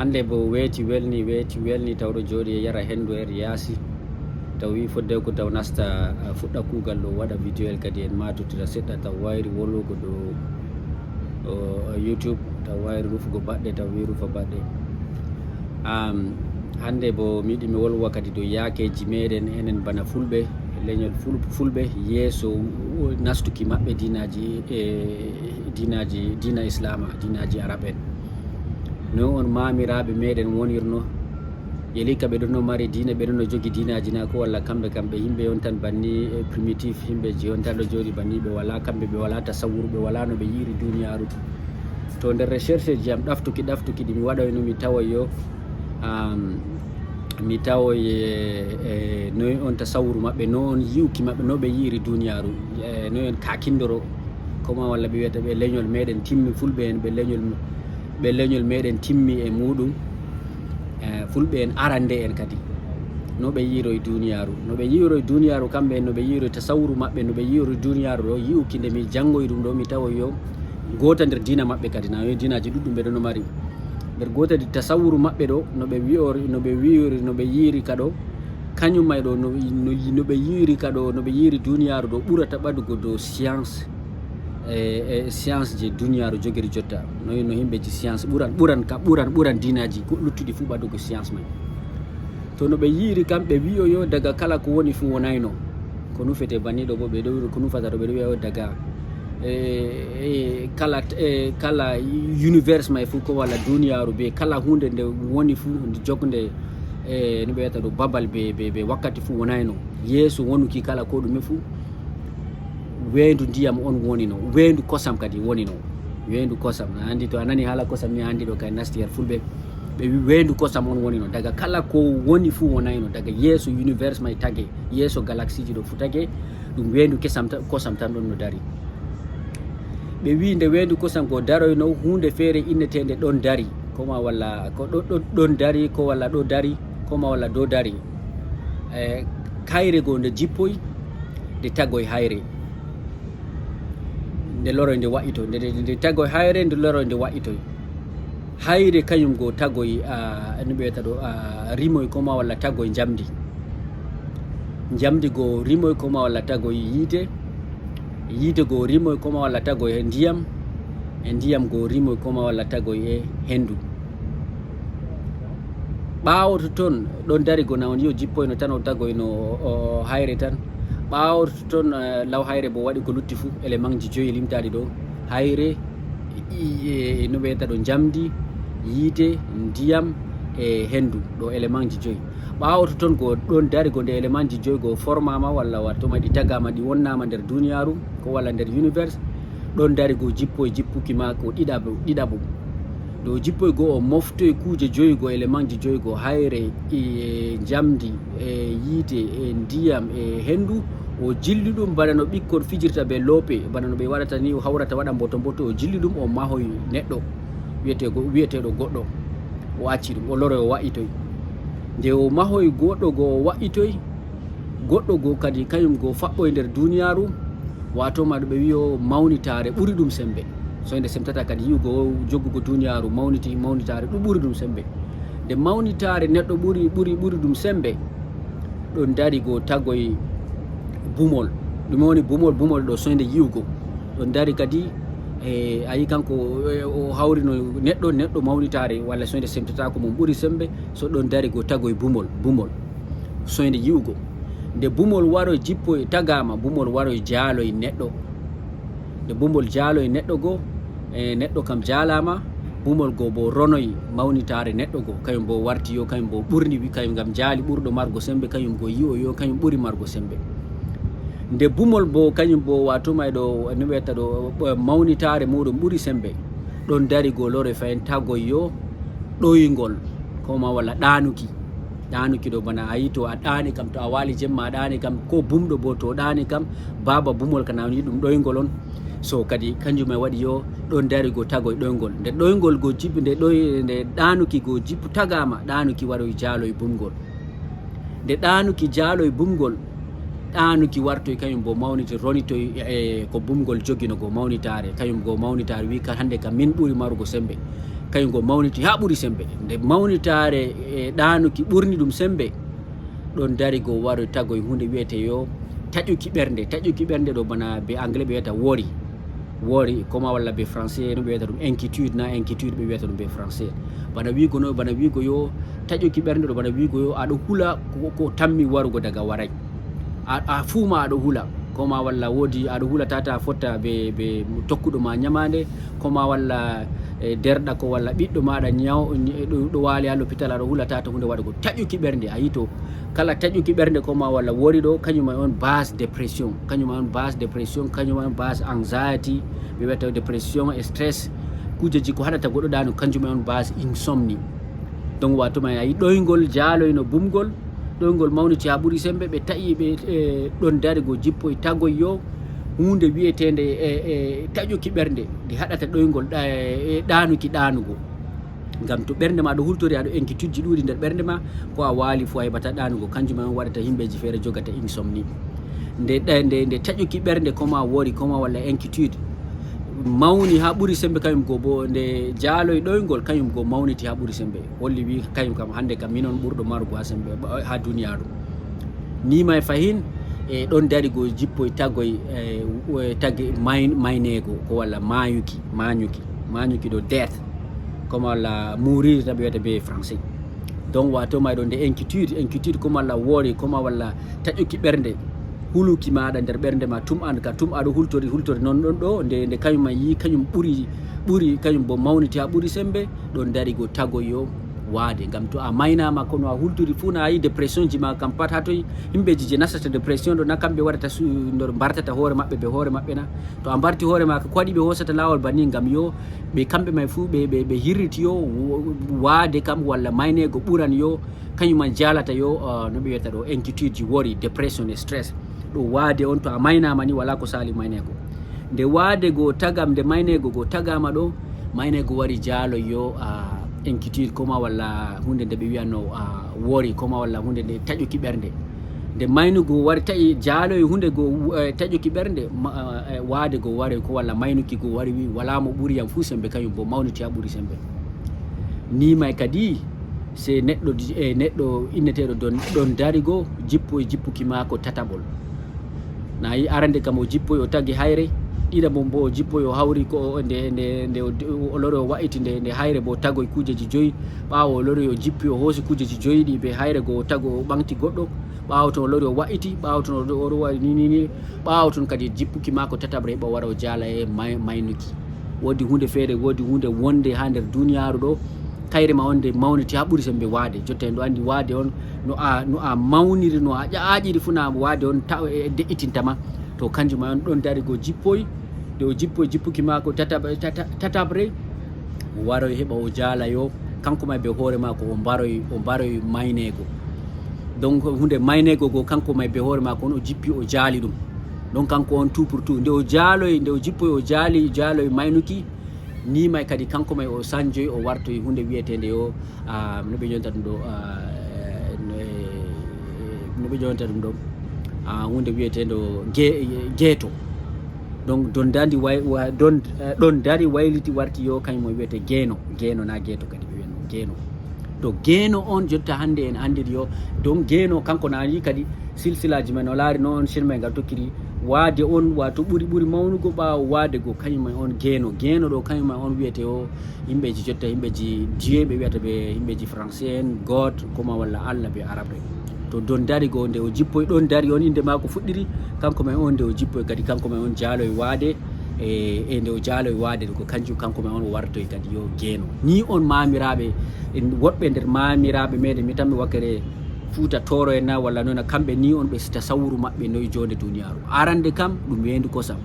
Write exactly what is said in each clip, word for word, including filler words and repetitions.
Hannde bo weeti welni, weeti welni, tawɗo jooɗi e yara henndu her yaasi. Taw wi fodde ko taw nasta, ah, fuɗɗa kuugal ɗo, waɗa video el kadi en maatotira seɗɗa, taw wayri wolugo ɗo, o, YouTube, taw wayri rufugo baɗɗe, taw wi rufa baɗɗe. Am, hannde bo mi yiɗi mi wolwa kadi dow yaakeeji meɗen enen bana Fulɓe, leñol Ful-, Fulɓe, yeeso nastuki maɓɓe diinaaji, e diinaaji, diina Islaama, diinaaji Arab en. No on maamiraaɓe meɗen wonirno, yelika ɓe ɗonno mari diina, ɓe ɗonno jogi diinaaji na ko walla kamɓe kam ɓe yimɓe on tan banni, e, primitif, yimɓe je on tan ɗo jooɗi banni, ɓe wala kamɓe, ɓe wala tasawuru, ɓe wala no ɓe yi'iri duniyaaru. To nder recherche ji am ɗaftuki, ɗaftuki ɗi mi waɗoyno mi tawoy yo, am, mi tawoy, e, e, noy on tasawuru maɓɓe, no on yi'uki maɓɓe, no ɓe yi'iri duniyaaru, e, noy on kakindoro, koma walla ɓe wiyata ɓe leñol meɗen timmi, Fulɓe en, ɓe leñol, ɓe leñol meɗen timmi e muɗum. E, Fulɓe en arande en kadi, no ɓe yi'roy duniyaaru, no ɓe yi'roy duniyaaru kamɓe en, no ɓe yi'roy tasawuru maɓɓe, no ɓe yi'roy duniyaaru ɗo, yi'uki nde mi janngoy ɗum ɗo, mi tawoy yo goota nder diina maɓɓe kadi, na yo diinaaji ɗuɗɗum ɓe ɗonno mari. Nder goota nder tasawuru maɓɓe ɗo, no ɓe wi'ori, no ɓe wi'ori, no ɓe yi'iri ka ɗo, kañum may ɗo, no, no, no ɓe yi'iri ka ɗo, no ɓe yi'iri duniyaaru ɗo ɓurata ɓadugo dow science, e, e science je duniyaaru jogiri jotta. No, no yimɓe ji science ɓuran, ɓuran ka, ɓuran, ɓuran diinaaji ko luttuɗi fuu ɓadugo science may. To no ɓe yi'iri kam, ɓe wi'o yo daga kala ko woni fuu wonayno. Ko nufete banni ɗo bo, ɓe ɗo, ko nufata ɗo, ɓe ɗo wi'a yo daga, e, e, kala, e, kala univers may fuu, ko walla duniyaaru be kala huunde nde woni fuu, nde jognde, e, no ɓe wiyata ɗo, babal be, be, be wakkati fuu wonayno. Yeeso wonuki kala ko ɗume fuu, weendu ndiyam on wonino, weendu kosam kadi wonino. Weendu kosam, a anndi to a nani haala kosam ni, a anndi ɗo kay nasti her Fulɓe. Ɓe wi weendu kosam on wonino, daga kala ko woni fuu wonayno, daga yeeso univers may tage, yeeso galaxiiji ɗo fuu tage, ɗum weendu kesam ta-, kosam tan ɗon no dari. Ɓe wi nde weendu kosam go daroyno, huunde feere inneteende ɗon dari, koma walla ko ɗo, ɗo, ɗon dari, ko walla ɗo dari, koma walla do dari. E, hayre go nde jippoy, nde tagoy hayre. Nde loroy nde wa'itoy, nde, nde, nde tagoy hayre, nde loroy nde wa'itoy. Hayre kañum go tagoy, a, no ɓe wiyata ɗo, a, rimoy koma walla tagoy njamndi. Njamndi go rimoy koma walla tagoy yiite. Yiite go rimoy koma walla tagoy e ndiyam. E ndiyam go rimoy koma walla tagoy e henndu. Ɓaawo to ton, ɗon dari go na on yi'o jippoyno tan o tagoyno o, o hayre tan. Ɓaawo to ton, eh, law hayre bo waɗi ko lutti fuu, elementji joyi limtaaɗi ɗo. Hayre, i, e, no ɓe wiyata ɗo, njamndi, yiite, ndiyam, e henndu, ɗo elementji joyi. Ɓaawo to ton go ɗon dari go nde elementji joyi go formama walla wato ma ɗi tagama, ɗi wonnama nder duniyaaru, ko walla nder univers. Ɗon dari go jippoy jippuki maako ɗiɗaɓu, ɗiɗaɓu. Nde o jippoy go, o moftoy kuuje joyi go, elementji joyi go, hayre, e njamndi, e yiite, e ndiyam, e henndu. O jilli ɗum bana no ɓikkon fijirta be loope, bana no ɓe waɗata ni, o hawrata waɗa mboto mboto, o jilli ɗum, o mahoy neɗɗo, wiyete go-, wiyeteeɗo goɗɗo, o acci ɗum, o loroy, o wa'itoy. Nde o mahoy goɗɗo go, o wa'itoy, goɗɗo goo kadi, kañum goo faɓɓoy nder duniyaaru, waato ma ɗo ɓe wi'o mawnitaare ɓuri ɗum semmbe. Soynde semtata kadi yi'ugo joggugo duniyaaru mawniti, mawnitaare ɗum ɓuri ɗum semmbe. Nde mawnitaare neɗɗo ɓuri, ɓuri, ɓuri ɗum semmbe, ɗon dari goo tagoy bumol. Ɗume woni bumol? Bumol ɗo soynde yi'ugo. Ɗon dari kadi, e, a yi kanko, e, o hawrino neɗɗo, neɗɗo mawnitaare, walla soynde semtata ko mum ɓuri semmbe, so ɗon dari goo tagoy bumol, bumol. Soynde yi'ugo. Nde bumol waroy jippoy tagaama, bumol waroy jaaloy neɗɗo. Nde bumol jaaloy neɗɗo goo, e neɗɗo kam jaalaama, bumol goo boo ronoy mawnitaare neɗɗo goo, kañum boo warti yo kañum boo ɓurni, wi kañum ngam jaali ɓurɗo margo semmbe, kañum goo yi'o yo kañum ɓuri margo semmbe. Nde bumol boo kañum boo, wato ma e ɗo, no wi'ata ɗo, mawnitaare muuɗum ɓuri semmbe, ɗon dari goo loroy fahin tagoy yo ɗoyngol, ko ma walla ɗaanuki. Ɗaanuki ɗo bana a yi to a ɗaani kam, to a waali jemma a ɗaani kam, ko bumɗo boo to o ɗaani kam, baaba bumol kana woni ɗum ɗoyngol on. So kadi kanjum e waɗi yo ɗon dari goo tagoy ɗoyngol. Nde ɗoyngol goo jippi, nde ɗoy-, nde ɗaanuki goo jippu tagaama, ɗaanuki waroy jaaloy bumgol. Nde ɗaanuki jaaloy bumgol, ɗaanuki wartoy kañum boo mawnitoy, ronitoy, e ko bumgol jogino goo mawnitaare, kañum goo mawnitaare wi ka hannde kam min ɓuri marugo semmbe. Kañum go mawniti haa ɓuri semmbe. Nde mawnitaare e ɗaanuki ɓurni ɗum semmbe, ɗon dari go waroy tagoy huunde wiyetee yo taƴuki ɓernde. Taƴuki ɓernde ɗo bana be anglais ɓe wiyata worry. Worry, koma walla be français no ɓe wiyata ɗum inquiétude, na inquiétude ɓe wiyata ɗum be français. Bana wiigo no, bana wiigo yo taƴuki ɓernde ɗo, bana wiigo yo aɗo hula ko, ko tammi warugo daga waray. A, a fuu ma aɗo hula, koma walla woodi aɗo hula tata fotta be, be tokkuɗo ma ñamaande, koma walla, eh, derɗako walla ɓiɗɗo maɗa ñaw-, ɗo, ɗo waali ha l'hôpital, aɗo hula tata huunde waɗugo. Taƴuki ɓernde, a yii to, kala taƴuki ɓernde koma walla worry ɗo, kañum may on base dépression, kañum may on base dépression, kañum may on base anxiety, ɓe wiyata dépression e stress, kuujeji ko haɗata goɗɗo ɗaano, kañum may on base insomnie. Donc, wato may a yii ɗoyngol jaaloyno bumgol, ɗoyngol mawniti haa ɓuri semmbe, ɓe taƴi ɓe, eh, ɗon dari go jippoy tagoy yo huunde wiyeteende, eh, eh, taƴuki ɓernde, nde haɗata ɗoyngol ɗa-, eh, ɗaanuki ɗaanugo. Ngam to ɓernde ma ɗo hultori, aɗo inquiétudeji ɗuuɗi nder ɓernde ma, ko a waali fuu a heɓata ɗaanugo. Kanjum on waɗata yimɓeji feere jogata insomnie. Nde, nde, nde, nde taƴuki ɓernde koma worry, koma walla inquiétude, mawni haa ɓuri semmbe, kañum go bo nde jaaloy ɗoyngol, kañum go mawniti haa ɓuri semmbe. Holli wi kañum kam hannde kam minon ɓurɗo marugo haa semmbe, ɓa-, haa duniyaaru. Ni may fahin, e ɗon dari go jippoy tagoy, e, e, tagi may-, mayneego ko walla maayuki, maanyuki, maanyuki ɗo death, koma walla mourir tan ɓe wiyata be français. Donc wato may ɗo nde inquiétude, inquiétude koma walla worry, koma walla taƴuki ɓernde, huluki maɗa nder ɓernde ma, tum an ka tum aɗo hultori, hultori non ɗon ɗo, nde, nde kañum man yi, kañum ɓuri, ɓuri, kañum bo mawniti haa ɓuri semmbe, ɗon dari go tagoy yo waade. Ngam to a maynaama ko no a hultori fuu, na a yi dépression ji ma kam pat haa toy, yimɓeji je nasata dépression ɗo, na kamɓe waɗata su-, no mbartata hoore maɓɓe be hoore maɓɓe na? To a mbarti hoore ma, ko waɗi ɓe hoosata laawol banni? Ngam yo ɓe kamɓe may fuu ɓe, ɓe, ɓe hirriti yo wo-, waade kam walla mayneego ɓuran yo, kañum man jaalata yo, ah, no ɓe wiyata ɗo, inquiétude ji, worry, dépression e stress. Ɗo waade on, to a maynaama ni, wala ko saali mayneego. Nde waade go tagam, nde mayneego go tagaama ɗo, mayneego wari jaaloy yo, ah, inquiétude koma walla huunde nde ɓe wiyanno, ah, worry koma walla huunde nde taƴuki ɓernde. Nde maynugo wari taƴi jaaloy huunde go, eh, taƴuki ɓernde, ma-, eh, waade go wari ko walla maynuki go wari wi, wala mo ɓuri yam fuu semmbe, kañum bo mawniti haa ɓuri semmbe. Ni may kadi, se neɗɗo di-, e neɗɗo inneteeɗo ɗon, ɗon dari go, jippoy jippuki maako tataɓol. Na yi arande kam o jippoy o tagi hayre, ɗiɗaɓum bo o jippoy o hawri ko o, nde, nde, nde o, o lori o wa'iti nde, nde hayre bo tagoy kuujeji joyi. Ɓaawo o lori o jippi o hoosi kuujeji joyi ɗi be hayre go o tago o ɓaŋgti goɗɗo. Ɓaawo ton o lori o wa'iti, ɓaawo ton o, o waɗi ni, ni, ni. Ɓaawo ton kadi jippuki maako tataɓre heɓa wara o jaala e may-, maynuki. Woodi huunde feere, woodi huunde wonde haa nder duniyaaru ɗo. Kayre ma on nde mawniti haa ɓuri semmbe waade. Jotta en ɗo anndi waade on no a, no a mawniri, no a ƴa-, aaƴiri fuu na waade on ta-, e, de'itinta ma. To kanjum ma on ɗon dari go jippoy, nde o jippoy jippuki maako tataɓ-, tata-, tataɓre, o waroy heɓa o jaala yo, kanko may be hoore maako o mbaroy, o mbaroy mayneego. Donc huunde mayneego go kanko may be hoore maako on o jippi o jaali ɗum. Donc kanko on tout pour tout. Nde o jaaloy, nde o jippoy o jaali, jaaloy maynuki, ni may kadi kanko may o sanjoy o wartoy huunde wiyeteende yo, ah, no ɓe ƴonta ɗum ɗo, ah, eh, no, eh, no ɓe ƴonta ɗum ɗo, ah, huunde wiyeteende ge-, geeto. Donc, don dandi way-, wa-, don, eh, ɗon dari wayliti warti yo kañum o wiyete geeno, geeno na geeto kadi ɓe wiyanno geeno. To geeno on jotta hannde en anndiri yo, donc geeno kanko na yi kadi silsilaaji men o laari noon on sirmay ngal tokkiri waade on, wato ɓuri, ɓuri mawnugo ɓaawo waade go kañum may on geeno. Geeno ɗo kañum may on wiyete o yimɓeji jotta, yimɓeji Dieu ɓe wiyata ɓe, yimɓeji français en, God, koma walla Allah be arabre. To don dari go nde o jippoy ɗon dari on innde maako fuɗɗiri, kanko may on nde o jippoy kadi kanko may on jaaloy waade, e, e nde o jaaloy waade ko kanjum kanko may on o wartoy kadi yo geeno. Ni on maamiraaɓe, en woɗɓe nder maamiraaɓe meɗen, mi tammi wakkere Fuuta Tooro en na walla noon, kamɓe ni on ɓe tasawuru maɓɓe noy joonde duniyaaru. Arande kam ɗum weendu kosam.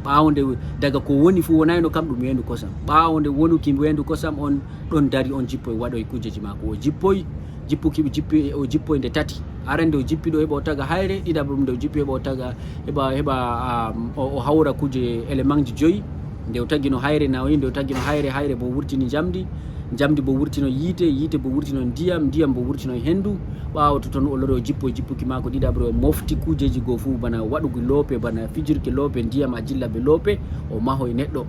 Ɓaawo nde daga ko woni fuu wonayno kam ɗum weendu kosam. Ɓaawo nde wonuki weendu kosam on ɗon dari on jippoy waɗoy kuujeji maako. O jippoy, jippuki, jippi, o jippoy nde tati. Arande o jippi ɗo heɓa o taga hayre, ɗiɗaɓum nde o jippi heɓa o taga, heɓa, heɓa, ah, o, o hawra kuuje élémentji joyi. Nde o tagino hayre na o yi, nde o tagino hayre, hayre bo wurtini njamndi, njamndi bo wurtino yiite, yiite bo wurtino ndiyam, ndiyam bo wurtino henndu. Ɓaawo to ton o lori o jippo, jippuki maako ɗiɗaɓre o mofti kuujeji goo fuu, bana waɗugo loope, bana fijirki loope, ndiyam a jilla be loope, o mahoy neɗɗo.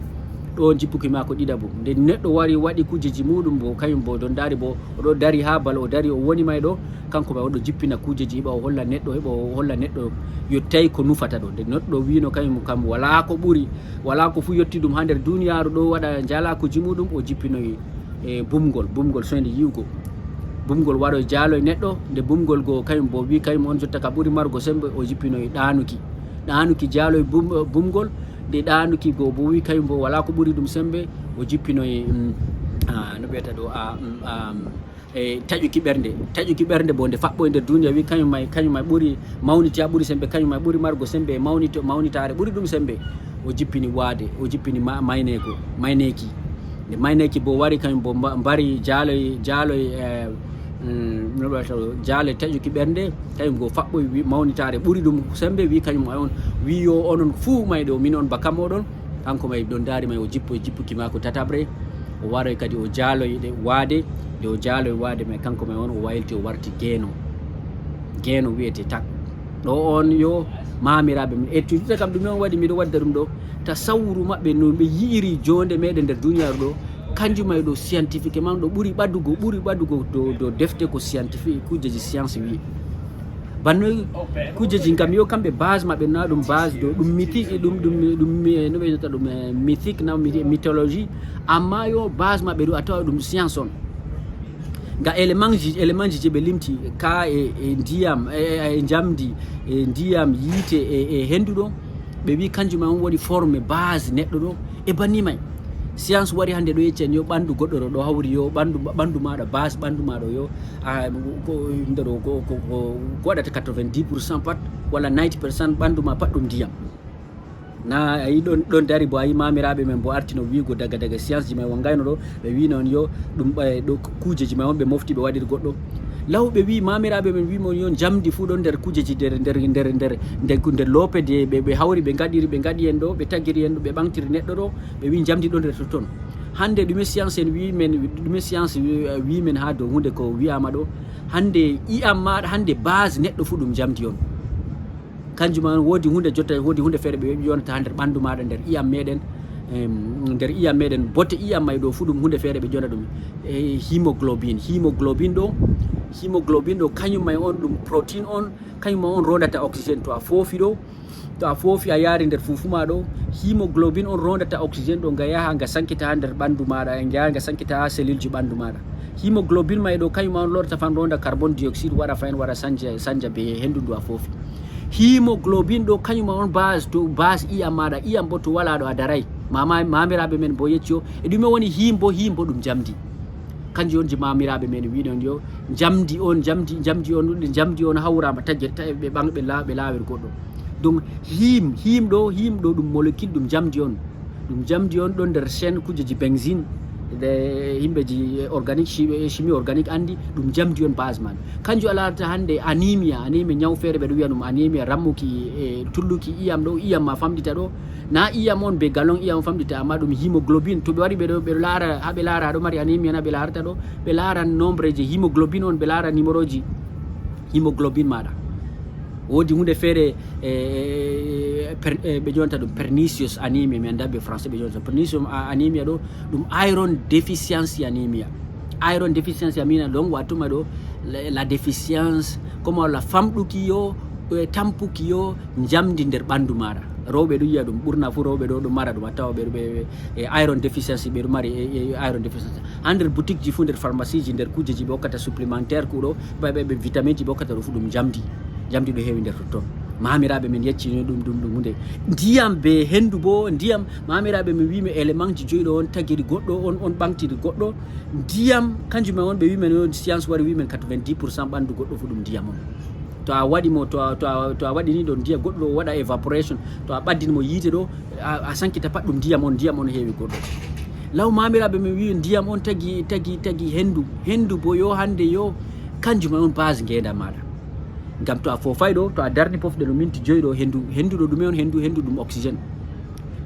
Ɗo jippuki maako ɗiɗaɓo. Nde neɗɗo wari waɗi kujeji muɗum bo, kañum bo ɗon dari bo, o ɗo dari ha bal, o dari, o woni may ɗo, kanko may o ɗo jippina kujeji, heɓa o holla neɗɗo, heɓa o holla neɗɗo yottay ko nufata ɗo. Nde neɗɗo wino kañum kam wala ko ɓuri, wala ko fu yotti ɗum ha nder duniyaaru ɗo waɗa njalakuji muɗum, o jippinoyi e bumgol, bumgol soyde yi'ugo. Bumgol waroy jaaloy neɗɗo, nde bumgol go kañum bo wi kañum on jotta ka ɓuri margo sembe, o jippinoyi ɗaanuki. Ɗaanuki jaaloy bum-, bumgol, nde ɗaanuki go bo wi kañum bo wala ko ɓuri ɗum sembe, o jippinoyi, mm, ah, no ɓeyata ɗo, ah, mm, ah, mm, e taƴuki ɓernde. Taƴuki ɓernde bo nde faɓɓoy nder duniya wi kañum may, kañum may ɓuri mawniti ha ɓuri sembe, kañum may ɓuri margo sembe, e mawnito-, mawnitaare ɓuri ɗum sembe. O jippini waade, o jippini ma-, mayneego, mayneeki. Nde mayneeki bo wari kañum bo mba-, mbari jaaloy, jaaloy, eh, mm, no ɓeyata ɗo, jaaloy taƴuki ɓernde, kañum go faɓɓoy wi mawnitaare ɓuri ɗum sembe, wi kañum ay on, wi yo onon fuu may ɗo, min on baka moɗon, kanko may ɗon daari may o jippo e jippuki maako tataɓre, o waroy kadi o jaaloy ɗe waade, nde o jaaloy waade may kanko may on o wayliti o warti geeno. Geeno wiyete tak. Ɗo on yo maamiraaɓe men. E tujita kam ɗum on waɗi miɗo wadda ɗum ɗo. Tasawuru maɓɓe no ɓe yi'iri joonde meɗen nder duniyaaru ɗo. Kanjum may ɗo scientifiquement ɗo ɓuri ɓadugo, ɓuri ɓadugo dow, dow defte ko scientifique, kujeji science wi. Banno kujeji kam yo kamɓe base maɓɓe na ɗum base dow ɗum mythique, ɗum, ɗum, ɗum, eh, no ɓe wiyata ɗum, eh, mythique na mythi-, mythologie. Amma yo base maɓɓe ɗo a tawa ɗum science on. Nga élément ji, élément ji je ɓe limti, ka e, e ndiyam, e, e, e njamdi, e ndiyam, yiite, e, e hendu ɗo, ɓe wi kanjum on woni forme base neɗɗo ɗo, e banni may. Science wari hande ɗo yecci en yo ɓandu goɗɗo ɗo, ɗo hawri yo ɓandu, ɓandu maɗa base, ɓandu maɗa yo, a, ko, nder ɗo, ko, ko, ko, ko waɗata quatre-vingt-dix pour cent pat, walla ninety percent ɓandu ma pat ɗum ndiyam. Na a yi ɗon, ɗon dari bo a yi maamiraaɓe men bo artino wi'ugo daga, daga science ji may wangayno ɗo, ɓe wi'no on yo ɗum, eh, ɗo kuujeji may on ɓe mofti ɓe waɗiri goɗɗo. Law ɓe wi'i maamiraaɓe men wi'i mon yo njamdi fuu ɗon nder kuujeji nder, nder, nder, nder, nder, nder loope de ɓe, ɓe hawri ɓe ngaɗiri, ɓe ngaɗi en ɗo, ɓe tagiri en ɗo, ɓe ɓaŋgtiri neɗɗo ɗo, ɓe wi'i njamdi ɗon nder totton. Hande ɗume science en wi'i men, ɗume science wi-, wi'i men haa dow huunde ko wi'aama ɗo? Hande i'am maaɗa, hande base neɗɗo fuu ɗum njamdi on. Kanjum man woodi huunde jotta, woodi huunde feere ɓe yonata haa nder ɓandu maaɗa, nder i'am meɗen, em, nder i'am meɗen, botte i'am may ɗo fuu ɗum huunde feere ɓe ƴona ɗum, e, hémoglobine. Hémoglobine ɗo, hémoglobine ɗo, kañum may on ɗum protéine on, kañum may on rondata oxygène to a foofi ɗo, to a foofi a yaari nder fuufu ma ɗo, hémoglobine on rondata oxygène ɗo nga yaha nga sankita haa nder ɓandu maaɗa, nga yaha nga sankita haa cellule ji ɓandu maaɗa. Hémoglobine may ɗo kañum on lorta fan ronda carbone dioxyde waɗa fayin waɗa sanja, sanja be hendu ndu a foofi. Hémoglobine ɗo kañum on base to base i'am maaɗa, i'am bo to wala ɗo a daray. Mama, maamiraaɓe men bo yecci o, e ɗume woni him bo, him bo ɗum njamdi. Kanjum on je maamiraaɓe men wi'no on yo njamdi on, njamdi, njamdi on, njamdi on hawraama tagir, ta-, ɓe ɓaŋ-, ɓe laa-, ɓe laawir goɗɗo. Donc him, him ɗo, him ɗo ɗum molécule, ɗum njamdi on. Ɗum njamdi on ɗon nder chaîne kujeji benzine. Nde yimɓe ji organique, chi-, chimie organique andi, ɗum njamdi on base man. Kanjum a laarata hande anémie, anémie ñaw feere ɓe ɗo wi'a ɗum anémie, rammuki e tulluki iyam ɗo, iyam ma famɗita ɗo. Na iyam on be galon iyam famɗita, amma ɗum hémoglobine. To ɓe wari ɓe ɗo, ɓe ɗo laara, haa ɓe laara a ɗo mari anémie na ɓe laarata ɗo, ɓe laara nombre je hémoglobine on, ɓe laara numéro ji hémoglobine maaɗa. Woodi huunde feere, e, per-, e, ɓe ƴonata ɗum pernicious anemia, mi annda be français ɓe ƴonata pernicious a-, anemia ɗo, ɗum iron deficiency anemia. Iron deficiency anemia ɗon watuma ɗo la, la déficience, comme walla famɗuki yo, e, tampuki yo njamdi nder ɓandu maaɗa. Rewɓe ɗo yi'a ɗum, ɓurna fu rewɓe ɗo ɗum mara ɗum, a tawa ɓe, ɓe, ɓe, e, iron deficiency, ɓe ɗo mari, e, e, iron deficiency. Haa nder boutique ji fu, nder pharmacie ji, nder kujeji ɓe hokkata supplémentaire kuɗo, ɓe, ɓe, ɓe vitamine ji ɓe hokkata ɗo fu ɗum njamdi. Njamdi ɗo heewi nder totton. Maamiraaɓe men yeccini ɗum, ɗum, ɗum huunde. Ndiyam be hendu bo, ndiyam, maamiraaɓe men wi'i men élément ji joyi ɗo on tagiri goɗɗo, on, on ɓaŋgtiri goɗɗo. Ndiyam, kanjum men on ɓe wi'i men on science wari wi'i men quatre-vingt-dix pour cent ɓandu goɗɗo fu ɗum ndiyam on. To a waɗi mo, to a, to a, to a waɗi ni ɗo ndiyam goɗɗo ɗo waɗa évaporation, to a ɓaddini mo yiite ɗo, a, a sankita pat ɗum ndiyam on, ndiyam on heewi goɗɗo. Law maamiraaɓe men wi'i ndiyam on tagi, tagi, tagi hendu. Hendu bo yo hande yo kanjum on base ngeendam maaɗa. Ngam to a foofay ɗo, to a darni pofde ɗo minti joyi ɗo, hendu, hendu ɗo ɗume on hendu, hendu ɗum oxygène.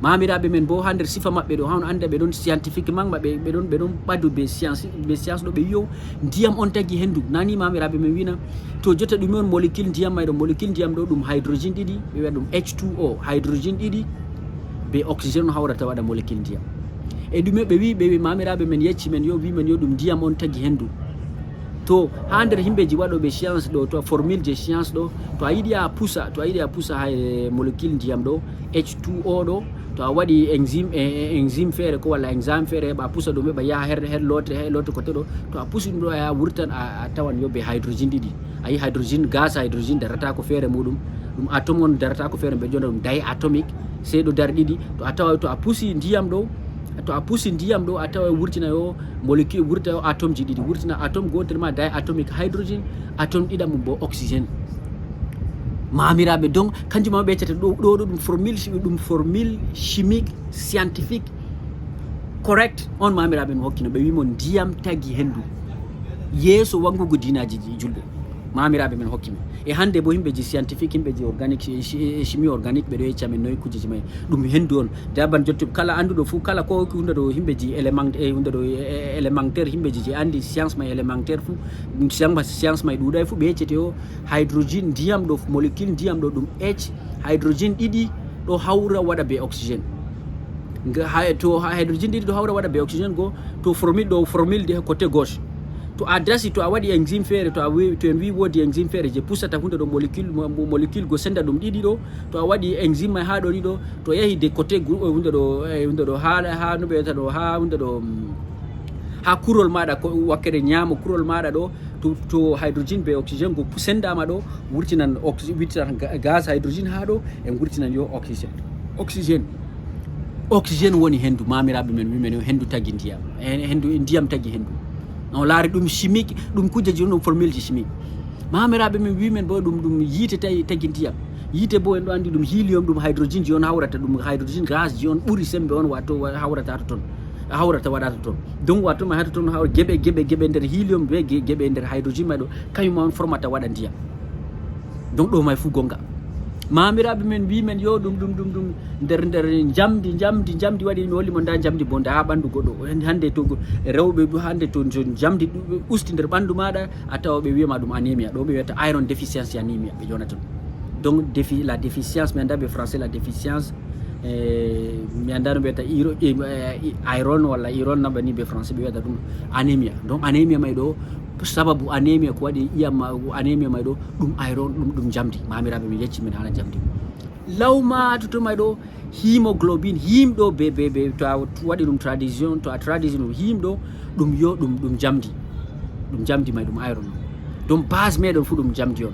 Maamiraaɓe men bo haa nder sifa maɓɓe ɗo, haa on anda ɓe ɗon scientifiquement maɓɓe, ɓe ɗon, ɓe ɗon ɓadu be science, be science ɗo ɓe wi'o ndiyam on tagi hendu. Nani maamiraaɓe men wi'na, to jotta ɗume on molécule ndiyam may ɗo, molécule ndiyam ɗo ɗum hydrogène ɗiɗi, ɓe wi'a ɗum H two O, hydrogène ɗiɗi be oxygène on hawrata waɗa molécule ndiyam. E ɗume ɓe wi? Ɓe wi, mamiraaɓe men yecci men yo, wi men yo ɗum ndiyam on tagi henndu. To haa nder himɓeji waɗooɓe science ɗo, to formule je science ɗo, to a yiɗi a pusa, to a yiɗi a pusa hay molécule ndiyam ɗo, H two O ɗo, to a waɗi enzyme, e, e, enzyme feere ko walla enzyme feere, heɓa a pusa ɗum, heɓa yaha her, her loote, her loote kote ɗo, to a pusi ɗum ɗo, a yaha wurtan, a, a tawan yo be hydrogen ɗiɗi. A yi hydrogen, gaz hydrogen darata ko feere muɗum, ɗum atome on darata ko feere, ɓe ƴona ɗum diatomic, sey ɗo dari ɗiɗi. To a tawa, to a pusi ndiyam ɗo, to a pusi ndiyam ɗo, a tawa wurtina yo molécule, wurta yo atome ji ɗiɗi, wurtina atome gootel ma diatomic hydrogen, atome ɗiɗam mum bo oxygène. Mamiraaɓe, donc kanjum ma ɓe yeccata ɗo, ɗo, ɗo ɗum formule chi-, ɗum formule chimique, scientifique, correct on, mamiraaɓe, mi hokkino, ɓe wi mo ndiyam tagi henndu. Yeeso wanngugo diinaaji julɓe, mamiraaɓe men hokki men. E hannde bo, himɓeji scientifique, himɓeji organique, e chi-, e chimie organique, ɓe ɗo yecca men noy kujeji may. Ɗum henndu on. Daban jottu, kala annduɗo fuu, kala ko hunde ɗo, himɓeji élément-, e hunde ɗo, e, e, élémentaire, himɓeji je anndi science may élémentaire fuu, science, science may ɗuuɗay fuu, ɓe yeccete o hydrogen, ndiyam ɗo, molécule ndiyam ɗo, ɗum H, hydrogen ɗiɗi ɗo hawra waɗa be oxygène. Nga hay-, to ha-, hydrogen ɗiɗi ɗo hawra waɗa be oxygène go, to formule ɗo, formule de côté gauche. To a dasi, to a waɗi enzyme feere, to a wi-, to en wi woodi enzyme feere je pusata hunde ɗo, molécule, mo-, mo-, molécule go senda ɗum ɗiɗi ɗo, to a waɗi enzyme may haa ɗo ni ɗo, to yahi de côté gru-, eh, hunde ɗo, eh, hunde ɗo, haa, haa no ɓe wiyata ɗo, haa hunde ɗo, mm, haa kurol maaɗa, ko wakkere nyaamo kurol maaɗa ɗo, to, to hydrogen be oxygène go pu-, sendama ɗo, wurtinan oxy-, wurtinan ga-, gaz hydrogen haa ɗo, e wurtinan yo oxygène. Oxygène. Oxygène woni henndu, mamiraaɓe men wi men yo henndu tagi ndiyam. Eh, henndu, ndiyam tagi henndu. On laari ɗum chimique, ɗum kujeji on, ɗum formule ji chimique. Mamiraaɓe men wi men bo ɗum, ɗum yiite tawi tagi ndiyam. Yiite bo en ɗo anndi ɗum helium, ɗum hydrogen ji on hawrata, ɗum hydrogen gaz ji on ɓuri sembe on wato wa-, hawrata to ton. Hawrata waɗata ton. Donc wato ma hata ton hawra geɓe, geɓe, geɓe nder helium be ge-, geɓe nder hydrogen may ɗo, kañum ma on formata waɗa ndiyam. Donc ɗo may fuu gonga. Mamiraaɓe men wi men yo ɗum, ɗum, ɗum, ɗum nder, nder njamdi, njamdi, njamdi waɗi, mi holli mo nda njamdi bo nda haa ɓandu goɗɗo. Hannde to go-, rewɓe du hannde to njo-, njamdi ɗu-, usti nder ɓandu maaɗa, a tawa ɓe wiyama ɗum anémie. Ɗo ɓe wiyata iron deficiency anemia, ɓe ƴonata ɗum. Donc défi-, la déficience, mi annda be français la déficience, eh, mi annda no ɓe wiyata iro-, eh, eh, iron walla iron namba ni be français ɓe wiyata ɗum anémie. Donc anémie may ɗo, sababu anémie ko waɗi ƴiyam ma, anémie may ɗo, ɗum iron, ɗum, ɗum njamdi. Mamiraaɓe, mi yecci men haala njamdi. Law ma to, to may ɗo, hémoglobine, him ɗo be, be, be, to a waɗi ɗum traduction, to a traduction ɗum him ɗo, ɗum yo, ɗum, ɗum njamdi. Ɗum njamdi may ɗum iron. Donc base meɗen fuu ɗum njamdi on.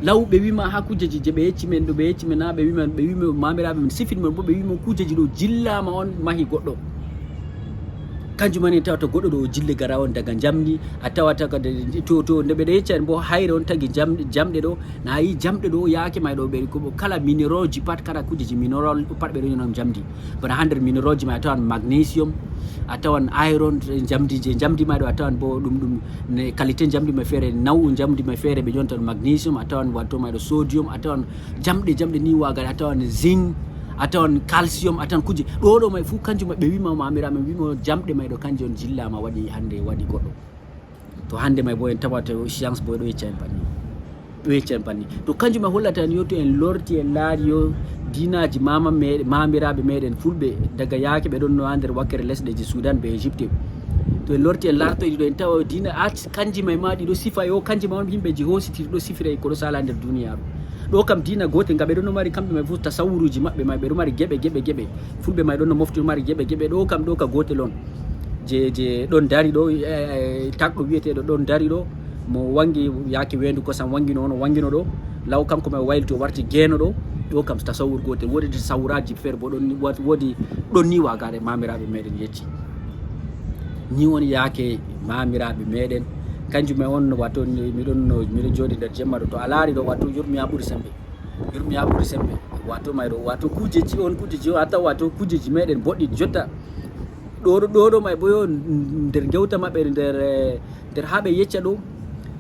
Law ɓe wima haa kujeji je ɓe yecci men ɗo, ɓe yecci men na, ɓe wima, ɓe wima mamiraaɓe men sifini men bo, ɓe wima kujeji ɗo jillama on mahi goɗɗo. Kanjum mani tawata goɗɗo ɗo o jille gara on daga njamdi, a tawata ka de-, to, to nde ɓe ɗo yecca en bo hayre on tagi jam-, jamɗe ɗo, na yi jamɗe ɗo yaake may ɗo ɓe ko kala mineral ji pat, kala kujeji mineral pat ɓe ɗo ƴona ɗum njamdi. Bana haa nder mineral ji may a tawan magnesium, a tawan iron, njamdi je njamdi may ɗo a tawan bo ɗum, ɗum ne qualité njamdi may feere, naw'u njamdi may feere ɓe ƴonta ɗum magnesium, a tawan wato may ɗo sodium, a tawan jamɗe, jamɗe ni wagare, a tawan zinc, a tawan calcium, a tawan kuje. Ɗo ɗo may fuu kanjum may ɓe wima mamiraaɓe men wimo jamɗe may ɗo kanje on jillama waɗi hande waɗi goɗɗo. To hande may bo en tawata o science bo ɗo yecca en banni. Ɗo yecca en banni. To kanjum may hollata en yo to en lorti en laari yo diinaji mama me-, mamiraaɓe meɗen fulɓe daga yaake ɓe ɗon no ha nder wakkere lesɗe je Sudan be Egypte. To en lorti en lartoyɗi ɗo en tawa diina at kanji may ma ɗi ɗo sifa yo kanji may on yimɓe je hositiri ɗo sifira e ko ɗo sala nder duniyaaru. Ɗo kam diina gootel nga ɓe ɗon no mari kamɓe may fof tasawuruji maɓɓe may ɓe ɗo mari geɓe, geɓe, geɓe. Fulɓe may ɗon no mofti ɗo mari geɓe, geɓe. Ɗo kam ɗo ka gootel on. Je, je ɗon dari ɗo, eh, eh, tagɗo wi'eteeɗo ɗon dari ɗo, mo wangi yaake weendu kosam wangino on, o wangino ɗo. Law kanko may o wayliti o warti geeno ɗo. Ɗo kam tasawur gootel. Woodi tasawuraaji feere bo ɗon ni, wa-, woodi ɗon ni wagaare mamiraaɓe meɗen yecci. Ni woni yaake mamiraaɓe meɗen. Kanjum e on, wato, ni, miɗon no, miɗo jooɗi nder jemma ɗo. To a laari ɗo, wato, yurmi haa ɓuri sembe. Yurmi haa ɓuri sembe. Wato may ɗo, wato kujeji on, kujeji on, a tawa wato kujeji meɗen boɗɗi jotta. Ɗo, ɗo, ɗo, ɗo may bo yo nder gewta maɓɓe, nder, eh, nder haa ɓe yecca ɗo,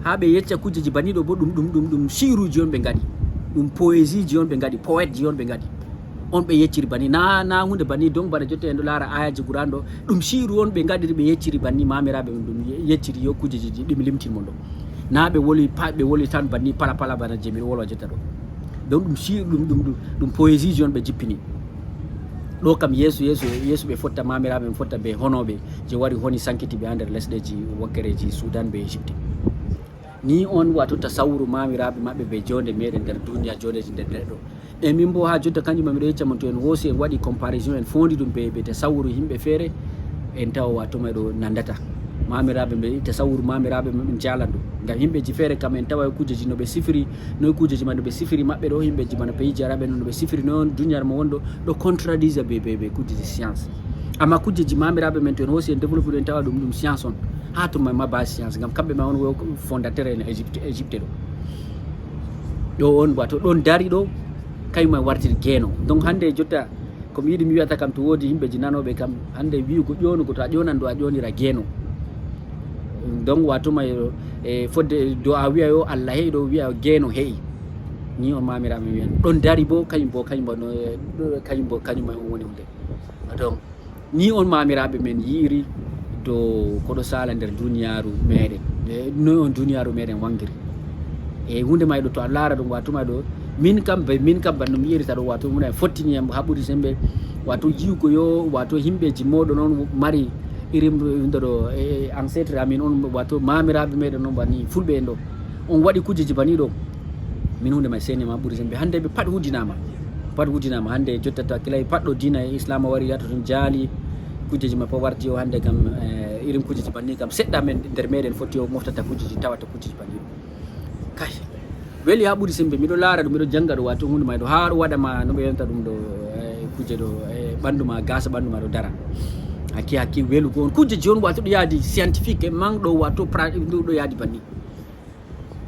haa ɓe yecca kujeji banni ɗo bo ɗum, ɗum, ɗum, ɗum shi'ruji on ɓe ngaɗi. Ɗum poésieji on ɓe ngaɗi, poèteji on ɓe ngaɗi. On ɓe yecciri banni, na, na hunde banni, donc bana jotta en ɗo laara ayaji Qur'an ɗo, ɗum shi'ru on ɓe ngaɗiri, ɓe yecciri banni, mamiraaɓe on ɗum ye-, yecciri yo kujeji ɗi, ɗum limtin mon ɗo. Na ɓe woli pa-, ɓe woli tan banni pala pala bana je miɗo wolwa jotta ɗo. Donc ɗum shi'ru, ɗum, ɗum, ɗum, ɗum poésieji on ɓe jippini. Ɗo kam yeeso yeeso yeeso ɓe fotta, mamiraaɓe ɓe fotta be honooɓe je wari honi sankiti ɓe ha nder lesɗeji wakkereji Sudan be Egypte. Ni on wato tasawuru mamiraaɓe maɓɓe be jonde meɗen nder duniya, jondeji nder neɗɗo. E min bo ha jotta kanjum ma miɗo yecca mon, to en hoosi en waɗi comparaison, en fondi ɗum be, be tasawuru yimɓe feere, en tawa wato may ɗo nandata. Mamiraaɓe ɓe, tasawuru mamiraaɓe maɓɓe jalan ɗum. Ngam yimɓeji feere kam en tawa kujeji no ɓe sifiri, noy kujeji ma no ɓe sifiri maɓɓe ɗo, yimɓeji bana peiji arabe no ɓe sifiri, noy on duniyaaru mo wonɗo ɗo contradisa be, be, be kujeji science. Amma kujeji mamiraaɓe men to en hoosi en développe ɗum en tawa ɗum, ɗum science on. Ha to ma, ma ba science, ngam kamɓe ma on wo fondateur en Egypte, Egypte ɗo. Ɗo on wato ɗon dari ɗo, kayma wartir geno. Donc hande jotta ko mi yiɗi mi wiyata kam, to wodi yimɓeji nanoɓe kam, hande wi'ugo ƴonugo, to a ƴonan ɗo a ƴonira geno. Donc wato ma e fodde do a wi'a yo Allah he'i, ɗo wi'a geno he'i. Ni on mamiraaɓe wi'an. Ɗon dari bo, kayum bo, kayum bo, no, kayum bo, kayum ma on woni hunde. Donc, ni on mamiraaɓe men yi'iri dow ko ɗo sala nder duniyaaru meɗen. E, noy on duniyaaru meɗen wangiri. E, hunde may ɗo to a laara ɗum, wato may ɗo, min kam, be, min kam, banno mi yi'irta ɗo, wato, muna e fottini en haɓɓude sembe, wato, yi'ugo yo, wato, yimɓeji moɗon on mari irin ɗo ɗo, e, ancêtre amin on, wato, mamiraaɓe meɗen on, bani fulɓe en ɗo. On waɗi kujeji bani ɗo. Min hunde may seni ma ɓuri sembe. Hande ɓe pat hudinama. Pat hudinama. Hande jotta to a kilay pat ɗo diina e Islam wari yato ton jaali. Kujeji ma pat warti o hande kam, eh, irin kujeji banni kam. Seɗɗa men nder meɗen foti o moftata kujeji, tawata kujeji banni. Kay. Weli ha ɓuri sembe. Miɗo laara ɗum, miɗo janga ɗo, wato hunde may ɗo. Har waɗa ma no ɓe yonta ɗum ɗo, eh, kuje ɗo, eh, ɓandu ma, gasa ɓandu ma ɗo dara. Hakki, hakki welugo on. Kujeji on wato ɗo yaadi scientifique, e man ɗo wato pra-, ɗo, ɗo yaadi banni.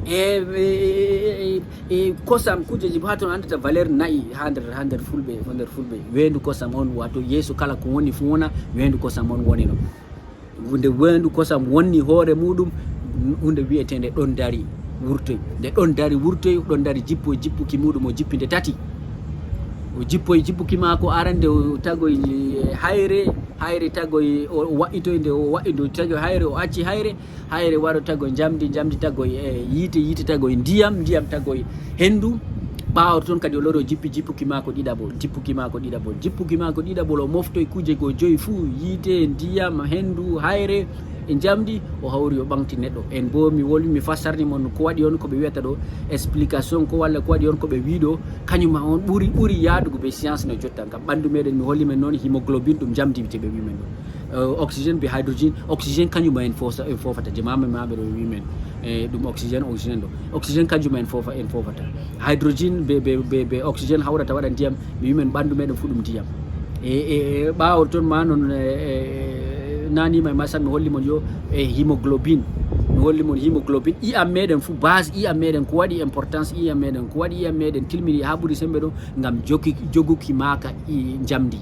E, e, e, e, e kosam kujeji bo ha ton andata valeur na'i ha nder, ha nder fulɓe, ha nder fulɓe. Wendu kosam on, wato yeeso kala ko woni fu wona, wendu kosam on woni no. Nde wendu kosam wonni hoore muɗum, hunde wi'etende ɗon dari wurtoy. Nde ɗon dari wurtoy, ɗon dari jippoy, jippuki muɗum o jippi nde tati. O jippoy jippuki maako arande, o tagoy hayre, hayre tagoy, o, o wa'itoy, nde o wa'i, nde o tagoy hayre, o acci hayre, hayre waro tagoy njamdi, njamdi tagoy, eh, yiite, yiite tagoy ndiyam, ndiyam tagoy hendu. Ɓaawo ton kadi o loro jippi jippuki maako ɗiɗaɓol, jippuki maako ɗiɗaɓol, jippuki maako ɗiɗaɓol, o moftoy kuje go joyi fuu, yiite, ndiyam, hendu, hayre, e njamdi, o hawri o ɓaŋgti neɗɗo. En bo mi wol-, mi fassarni mon ko waɗi on, ko ɓe wi'ata ɗo explication, ko walla ko waɗi on ko ɓe wi'i ɗo, kañum ma on ɓuri, ɓuri yaadugo be science no jotta. Ngam ɓandu meɗen mi holli men noon hémoglobine ɗum njamdi je ɓe wi'i men ɗo. Eh, oxygène be hydrogène, oxygène kañum ma en fosa-, en fofata, je mama maɓe ɗo wi'i men, eh, ɗum oxygène, oxygène ɗo. Oxygène kañum ma en fofa-, en fofata. Hydrogène be, be, be, be oxygène hawrata waɗa ndiyam, mi wi'i men ɓandu meɗen fu ɗum ndiyam. E, e, e ɓaawo ton ma non, e, e, nani ma, ma san mi holli mon yo, e, hémoglobine. Mi holli mon hémoglobine. Iyam meɗen fu, base iyam meɗen, ko waɗi importance iyam meɗen, ko waɗi iyam meɗen tilmini ha ɓuri sembe ɗo, ngam jogi-, joguki maaka i njamdi.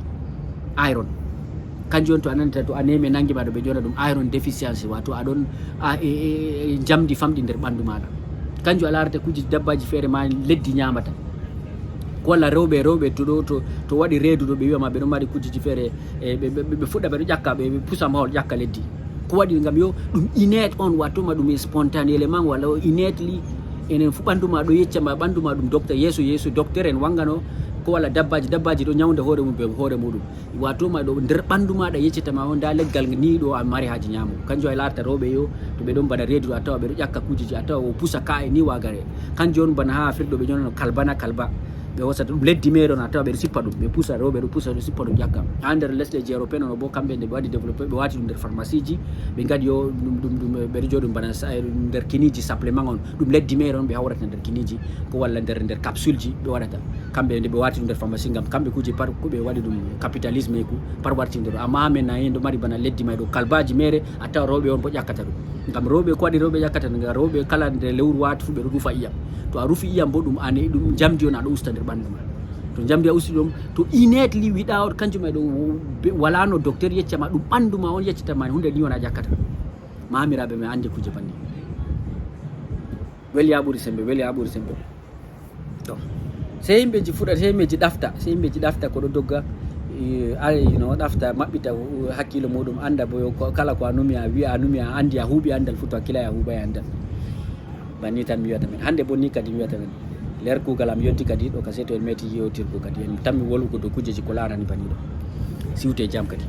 Iron. Kanjum on to a nanata to anemia nangi ma ɗo ɓe ƴona ɗum iron deficiency, wato a ɗon, a, e, e, e, njamdi famɗi nder ɓandu maɗa. Kanjum a larata kuje dabbaji feere ma leddi nyamata. Ko walla rewɓe, rewɓe to ɗo, to, to waɗi reedu ɗo ɓe wi'a ma ɓe ɗon mari kujeji feere, e, ɓe, ɓe, ɓe, ɓe fuɗɗa ɓe ɗo ƴakka, ɓe, ɓe pusa mahol ƴakka leddi. Ko waɗi ngam yo ɗum innate on, wato ma ɗum spontanément walla o innately, enen fu ɓandu ma ɗo yecca ma, ɓandu ma ɗum docteur, yeeso, yeeso docteur en wangano, ko walla dabbaji, dabbaji ɗo nyawnda hoore mum be hoore muɗum. Wato ma ɗo nder ɓandu maɗa yeccata ma on, nda leggal ni ɗo a mari haaji nyamugo. Kanjum ay larata rewɓe yo, to ɓe ɗon bana reedu ɗo, a tawa ɓe ɗo ƴakka kujeji, a tawa o pusa ka'e ni wagare. Kanjum on bana ha Afrik ɗo ɓe ƴonano kalbana kalba. Ɓe hosata ɗum leddi meere on, a tawa ɓe ɗo sippa ɗum, ɓe pusa, rewɓe ɗo pusa, ɗo sippa ɗum ƴakka. Ha nder lesɗeji européen on bo kamɓe nde ɓe waɗi développé, ɓe wati ɗum nder pharmacie ji, ɓe ngaɗi yo ɗum, ɗum, ɗum, ɓe ɗo joɗi ɗum bana sa-, nder kiniji supplément on. Ɗum leddi meere on ɓe hawrata nder kiniji, ko walla nder, nder capsule ji ɓe waɗata. Kamɓe nde ɓe wati ɗum nder pharmacie, ngam kamɓe kuje par ko ɓe waɗi ɗum capitalisme e ku par warti nder. Amma amen na en ɗo mari bana leddi may ɗo kalbaji mere, a tawa rewɓe on bo ƴakkata ɗum. Ngam rewɓe ko waɗi rewɓe ƴakkata ɗum, ngam rewɓe kala nde lewru wati fu ɓe ɗo rufa iyam. To a rufi iyam bo ɗum ane ɗum njamdi on aɗo usta nder ɓandu ma. To njamdi a usti ɗum, to innately without, kanjum may ɗo be-, wala no docteur yecca ma, ɗum ɓandu ma on yeccata ma hunde ni on a ƴakkata. Mamiraɓe men andi kuje banni. Weli ha ɓuri sembe, weli ha ɓuri sembe. To. Sey yimɓeji fuɗa, sey yimɓeji ɗafta, sey yimɓeji ɗafta ko ɗo dogga, eh, ay, you know, ɗafta, maɓɓita, uh, hakkilo muɗum, anda bo yo ko, kala ko a numi a wi'a, a numi a andi, a huuɓi andal fu to a kilay a huuɓay andal. Banni tan mi wiyata men. Hande bo ni kadi mi wiyata men. Nder kuugal am yonti kadi ɗo ka seeto en meti yewtirgo kadi en tammi wolwugo dow kujeji ko laarani baniiɗo. Siwte jam kadi.